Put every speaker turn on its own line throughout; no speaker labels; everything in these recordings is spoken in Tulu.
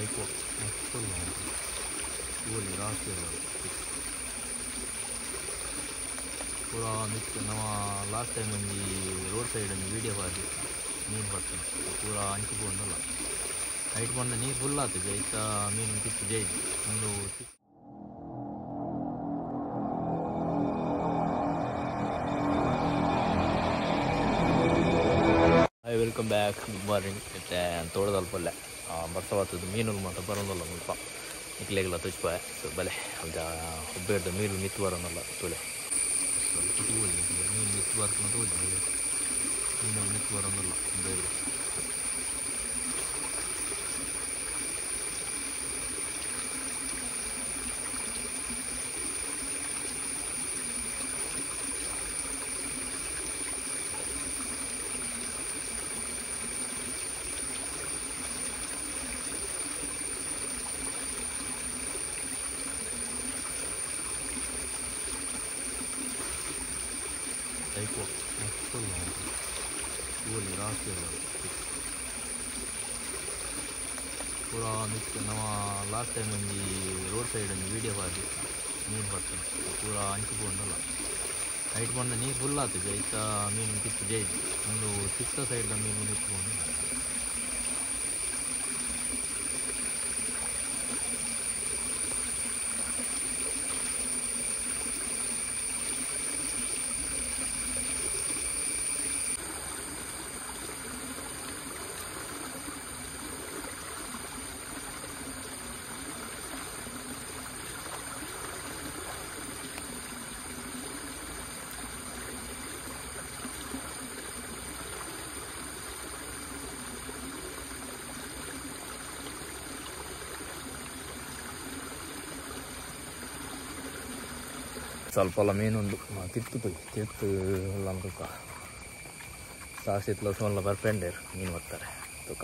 ಐಕೋ ಮಸ್ತ್ ತೂವೊಲಿ ರಾಶಿ ಪೂರ ಮಿತ್ತ್ ನಮ ಲಾಸ್ಟ್ ಟೈಮ್ ಒಂಜಿ ರೋಡ್ ಸೈಡ್ ಒಂಜಿ ವೀಡಿಯೋ ಪಾಡ್ದಿತ್ತ ಮೀನು ಪತ್ತುನ ಪೂರ ಅಂಚಿ ಪೋವೊಂದುಲ್ಲ ಐಟ್ ಪಂಡ ನೀರು ಫುಲ್ ಆತುಜಿ ಐತ ಮೀನು ತಿಕ್ಕು ಜೈಜಿ ಉಂದು. Hi welcome back, good morning. ಇತ್ತೆ ತೋಟದಲ್ಪಲ್ಲೆ ಬರ್ಸ ಬತ್ತದು ಮೀನುಲು ಮಾತ ಬರೋದಲ್ಲ ಮುಲ್ಪ ನಿಕ್ಲೆಗ್ಲ ತುಚ್ಪಾಯ. ಸೊ ಬಲೆ ಅಂಚ ಉಬ್ಬೇರ್ದ ಮೀನು ಮಿತ್ತ್ ಬರೋದಲ್ಲ ತೂಲೆ ಸ್ವಲ್ಪ ತೂವೊಲಿ ಮೀನು ಮಿತ್ತ್ ಬರ್ಪುನ ತೂವೊಲಿ ಮೀನು ಮಿತ್ತ್ ಬರೋದಲ್ಲ ಉಬ್ಬೇರ್ದ. ಐಕೋ ಮಸ್ತ್ ತೂವೊಲಿ ರಾಶಿ ಪೂರ ಮಿತ್ತ್ ನಮ ಲಾಸ್ಟ್ ಟೈಮ್ ಒಂಜಿ ರೋಡ್ ಸೈಡ್ ಒಂಜಿ ವೀಡಿಯೋ ಪಾಡ್ದಿತ್ತ ಮೀನು ಪತ್ತುನ ಪೂರ ಅಂಚಿ ಪೋವೊಂದುಲ್ಲ ಐಟ್ ಪಂಡ ನೀರು ಫುಲ್ ಆತುಜಿ ಐತ ಮೀನು ತಿಕ್ಕು ಜೈಜಿ ಉಂದು ತಿಕ್ಕ ಸೈಡ್ದ ಮೀನು ಮಿತ್ತ್ ಪೋವೊಂದುಲ್ಲ. ಸ್ವಲ್ಪ ಮೀನುಂಡು ತಿರ್ತು ಪೋಯಿ ತಿರ್ತು ಉಲ್ಲ ತುಕ ಸಾಸಿತ್ಲ ಸೋನ್ಲ ಬರ್ಪೆಂಡೇರು ಮೀನು ಬರ್ತಾರೆ ತುಕ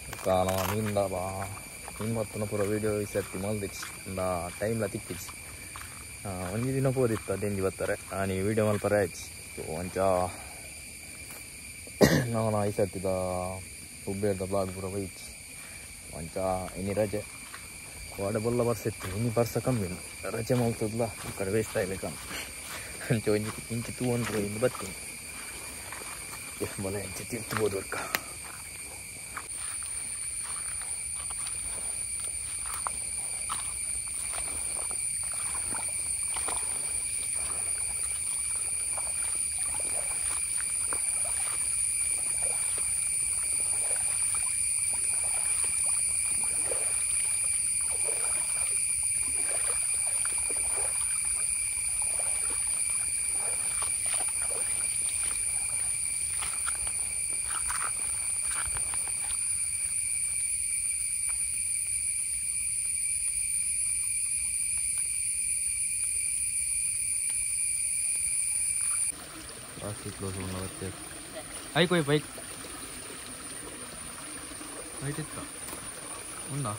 ತುಕ ನಮ್ಮ ಮೀನ್ದ ಬಾ ಮೀನು ಬತ್ತನ ಪೂರ ವೀಡಿಯೋ ಈ ಸರ್ತಿ ಮಲ್ದಿಚ್ಚಿ ಉಂದ ಟೈಮ್ಲ ತಿಕ್ಕಿಚ್ಚಿ ಒಂಜಿ ದಿನ ಪೋದಿತ್ತು ದಿಂಜಿ ಬರ್ತಾರೆ ಆನಿ ವೀಡಿಯೋ ಮಲ್ಪರೆ ಆಯ್ತು. ಸೊ ಅಂಚ ನಾನು ಈ ಸರ್ತಿದ ಉಬ್ಬೇರ್ದ ಬ್ಲಾಗ್ ಪೂರ ಬೈಚಿ ಅಂಚ ಇನಿ ರಜೆ ವಾಡ ಬೊಲ್ಲ ಬರ್ಸ ಇತ್ತು ಇನಿ ಬರ್ಸ ಕಮ್ಮಿ ರಜೆ ಮಲ್ತದ್ಲ ಈ ಕಡೆ ವೇಸ್ಟ್ ಆಯ್ಲಿಕ್ಕ ಅಂಚ ಒಂಜಿ ಇಂಚಿ ತೂವೊಂದು ಇಂದು ಬತ್ತೀನಿ ಬಲ ಇಂಚಿ ತಿರ್ತಬೋದು ವರ್ಕ. ರಾಶಿ ಕ್ಲೋಸ್ ಬತ್ತೆ ಐಕೋಯ್ ಬೈಕ್ ಐಟಿತ್ತ ಉಂಡಾ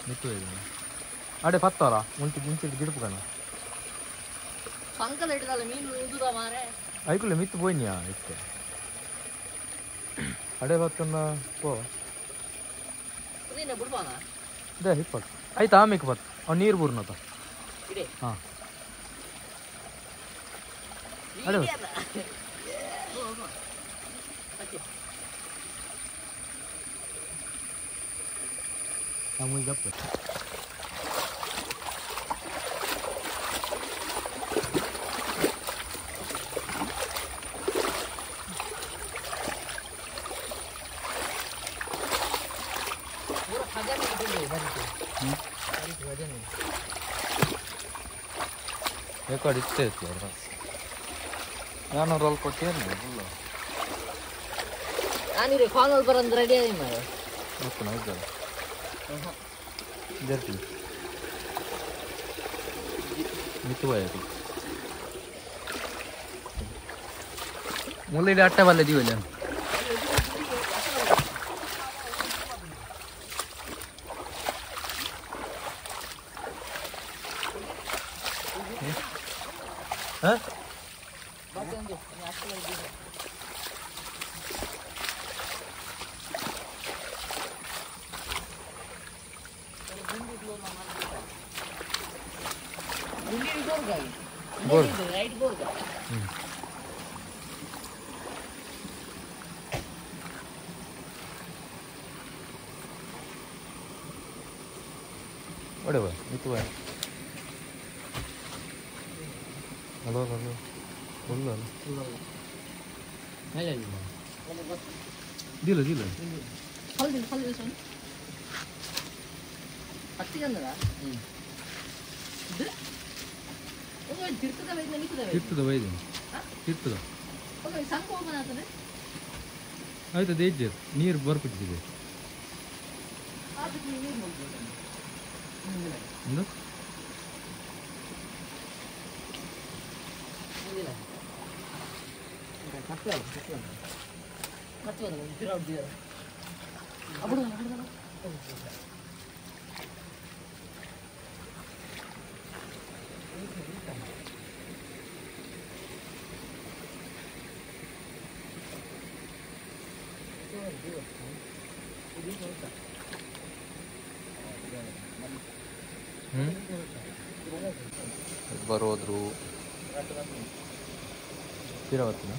ಮಿತ್ತು ಅಡೆ ಪತ್ತಾರ ಮುಂಚೆ ಮುಂಚೆ ಗಿಡಪು ಕಣ
ಸಂಕಲ ಹಿಡಿದಲ್ಲ ಮೀನು ಉದುದ ಮಾರೆ
ಐಕುಲೆ ಮಿತ್ತು ಪೋಯ್ನಿಯಾ ಇತ್ತೆ ಅಡೆ ಪತ್ತನ್ನ ಪೋ
ನೀನೆ ಬುಡ್ಪಾನ
they ಹಿಪ್ಪಟ್ ಆಯ್ತು ಆಮೇಲೆ ಬತ್ ಅವ್ನು ನೀರು ಬೂರ್ನತ
ಇಡೆ
ಹಾಂ ಅಡೆ ಮುಜಪ್ಪ ರೆಕಾರ್ಡ್ ಇತ್ತೇ ಇತ್ತು ನಾನು ರೋಲ್ ಕೊಟ್ಟೇನು ಫುಲ್ಲು
ನಾನಿರೆ ಕಾಲ್ ಬರಂದು ರೆಡಿ ಆಗಿ ಮಾರೆ
ಗೊತ್ತನ ಇದ್ದಲ್ಲ ಜರ್ತಿ ಮಿತ್ತು ಬಾಯ್ ಮುಳ್ಳಿ ಅಟ್ಟೆ ಬಲ್ಲೆ ದೀವಲ್ಲ. ಹಾಂ ಬೋರ್
ರೈಟ್ ಬೋರ್
ಒಡೆ ಬಾ ಮಿತ್ತು ಬಾ ಹಲೋ ಹಲೋ ಫುಲ್ ಅಲ್ಲ ದಿಲ್ಲ ದಿಲ್ಲ
ಫಲ್ ಫಲ್ ಸೋನ್ ಹತ್ತಿ ಗಂದದ ಓ ತಿರ್ತದ ವೈದ್ಯ ನಿಕ್ಕದ
ತಿರ್ತದ ವೈದ್ಯ ತಿರ್ತದ
ಓ ಸಂಕ ಓಪನ್ ಆತದೆ
ಆಯ್ತು ದೇಜ್ಜೆ ನೀರು ಬರ್ಪಿಟ್ಟಿದೆ
ಆತಕ್ಕೆ ನೀರು ಹೋಗ್ಬೋದು
ಇಂದು ಬರೋದ್ರು ಪಿರವತ್ತಿನ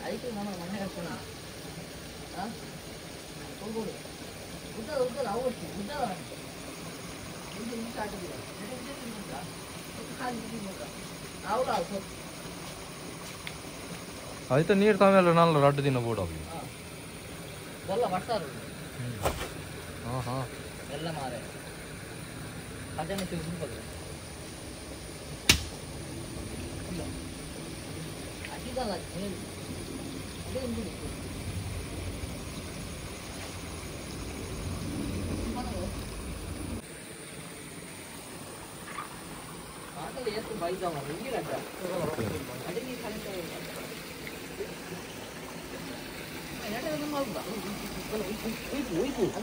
ಅದಕ್ಕೆ ನಮ್ಮ ಮಣ್ಣೆ ಕಟ್ಕೋಣ ಹೋಗ್ಬೋದು ಉದ್ದದ ಉದ್ದದ ಅವಶ್ಯ ಉದ್ದದ ಇದು ಇಂಚ ಆಟದಿಲ್ಲ
ಆಯ್ತು ನೀರು ತಾಮೇಲೆ ನಾನು ರಡ್ಡು ದಿನ ಬೋಡ
ಬೊಲ್ಲ ಬಡ್ಸಾರು
ಹಾಂ ಹಾಂ
ಎಲ್ಲ ಮಾರೆ ಅದನ್ನು ತಿಳ್ಕೊಂಡು ಅಡಿಗಲ್ಲ ಹೇಳಿ ಅದೇ ಉಂಟು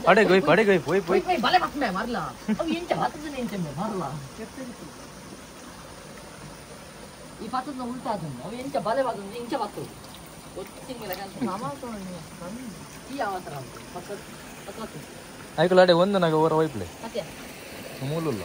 ಅಡೆ ಗೊಯ್ಪ್ ಅಡೆ ಗೊಯ್ಪ್ ಒಯ್ಪ್ ಒಯ್ಪ್
ಬಲೆ ಬತ್ಮೆ ಮರ್ಲಾ ಅವು ಎಂಚ ಬತ್ತದ ಎಂಚ ಮರ್ಲಾ ಈ ಪತ್ತದ ಉಲ್ಟಾ ಆತಂದು ಅವು ಎಂಚ ಬಲೆ ಬತ್ತದ ಇಂಚ ಬತ್ತು ಒತ್ತಿಂಗಿಲ್ಲ ಈ ಯಾವ ಥರ ಪಕ್ಕ ಪಕ್ಕ
ಐಕಲ್ ಅಡೆ ಒಂದು ನಾಗ ಓರ ಒಯ್ಪ್ಲೆ
ಮತ್ತೆ
ಮೂಲುಲ್ಲ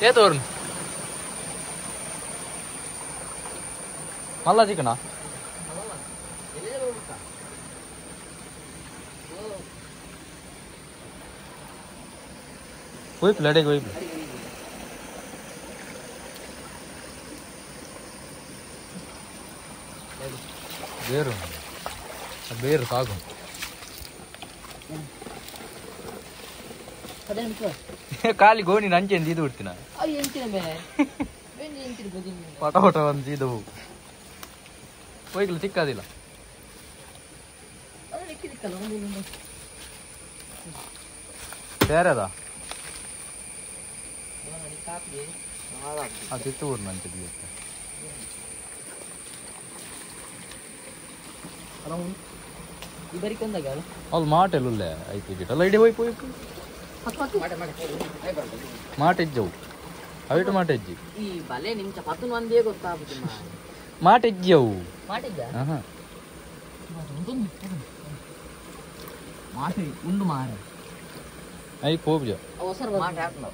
ಏತೋರ್ನ್ ಮಲ್ಲ ಚಿಕನ ಒಯ್ಪ್ಲೆ ಅಡೆಗೆ ಒಯ್ಪ್ಲೆ ಬೇರು ಬೇರು ಸಾಕು ಖಾಲಿ ಗೋಣಿ ನಂಚೆಂದು ಇದು ಬಿಡ್ತೀನ ಪಟ ಪಟ ಒಂದು ಇದು ಹೋಗ್ಲಿ ತಿಕ್ಕದಿಲ್ಲ ಬೇರೆದ ಅದು ಇತ್ತು ಊರು ನಂಚೆ ಅಲ್ಲಿ ಮಾಟೆಲ್ಲ ಐತಿ ಗಿಟಲ್ಲ ಇಡೀ ಹೋಯ್ಪು ಹೋಯ್ಪು ಮಾಟೆಜ್ಜವು ಅವಿಟು ಮಾಟೆಜ್ಜಿ
ಈ ಬಲೆ ನಿಂಚ ಪತ್ತುನ ಒಂದೇ ಗೊತ್ತಾಗುದಿಲ್ಲ
ಮಾಟೆಜ್ಜವು
ಮಾಟೆಜ್ಜ
ಆಹಾ
ಮಾಟೆ ಉಂಡು ಮಾರೆ
I ಕೋಬ್ಜ
ಅವಸರ ಮಾಟೆ ಹಾಕ್ನ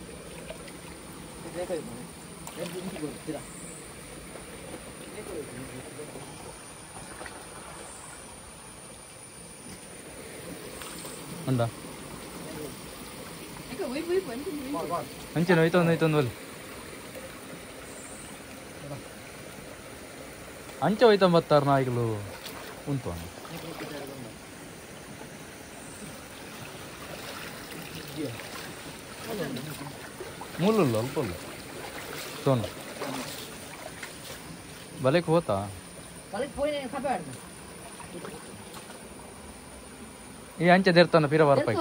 ಅಂದ ಅಂಚೆನ ಹೋಯ್ತೊಂದು ಹೋಯ್ತೊಂದು ಒಲ್ಲಿ ಅಂಚೆ ಹೋಯ್ತೊಂಬತ್ತಾರು ನಾಯಿಗಳು ಉಂಟು ಅಣ್ಣ ಮುಳ್ಳುಲ್ಲ ಅಲ್ಪ ಸೋನು ಬಲೆಕ್ ಹೋತಾ
ಬಲೆಕ್ ಹೋಯ್ನೆ ಕಪೆ ಆಡ್ದ
ಈ ಅಂಚೆ ದೇರ್ತಾನ ಪಿರ ಬರ್ಪಾಯಿ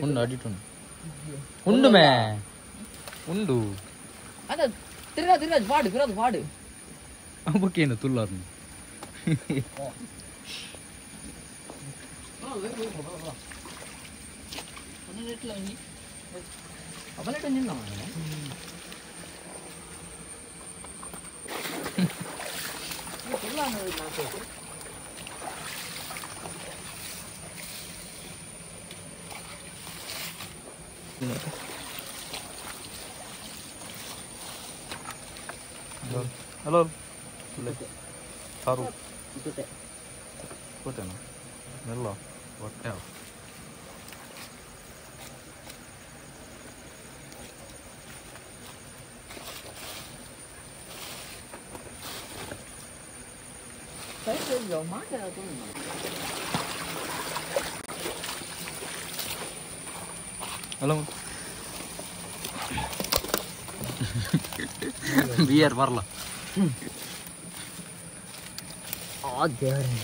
ಉಂಡು ಅಡಿಟುಂಡು ಉಂಡು ಮೇ ಉಂಡು
ಅದ ತಿರ್ಗಾ ತಿರ್ಗಾ ಪಾಡು ತಿರ್ಗಾ ಪಾಡು
ಬೊಕ್ಕೇನು ತುಲ್ಲಾರ್ನು ಹಲೋ ಸಾರು ಗೊತ್ತೇನಾ ಮೆಲ್ಲ ಹೊಟ್ಟೆ ಹಲೋ ಬಿಯರ್ ಬರಲ್ಲ
ದೇವರೇ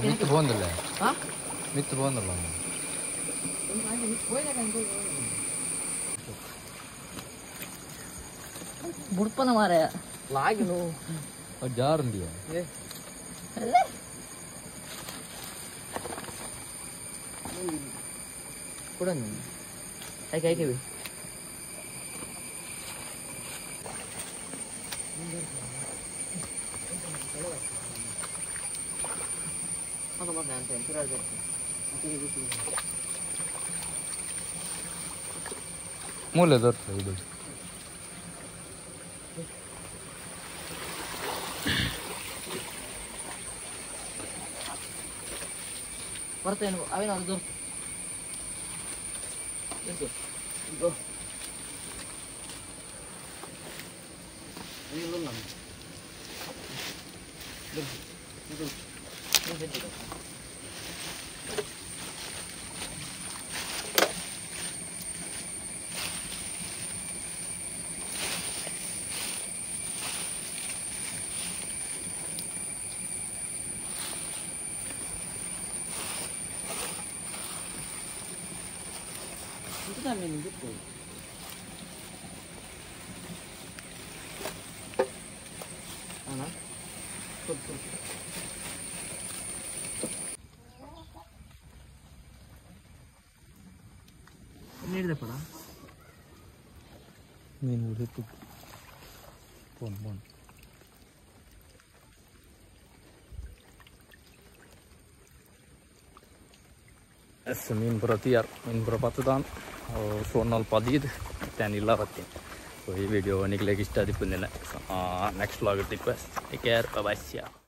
ಮಿತ್ತು ಬಂದಲ್ಲ ಮಿತ್ತು ಬಂದಲ್ಲ
ಬುಡ್ಪನ ಮಾರಾಯ ಲಾಗಿನು
ಜಾರಂದಿಯ
ಕೂಡ ಐಕೆ ಐಕೆ ಬಿ
ಮೂಲೆ ದೊರ್ತ ಇದು
ಬರ್ತೇನೆ ಅವೇನು ಅದು ದೊರ್ತು
ಮೀನು ಹಿಟ್ಟು phone phone S ಮೀನು ಪೂರ ತಿಯಾರ್ ಮೀನು ಪೂರ ಪತ್ತದಾನ್ ಫೋನ್ ಅಲ್ಪ ಅದೀದು ಇಲ್ಲ ಬತ್ತೀನಿ. ಸೊ ಈ ವಿಡಿಯೋ ನಿಗ್ಲಿಗೆ ಇಷ್ಟ ಆದಿಪ್ಪುಂದಿಲ್ಲ. ನೆಕ್ಸ್ಟ್ ವ್ಲಾಗ್ ತಿಕ್ಕು. Take care, bye.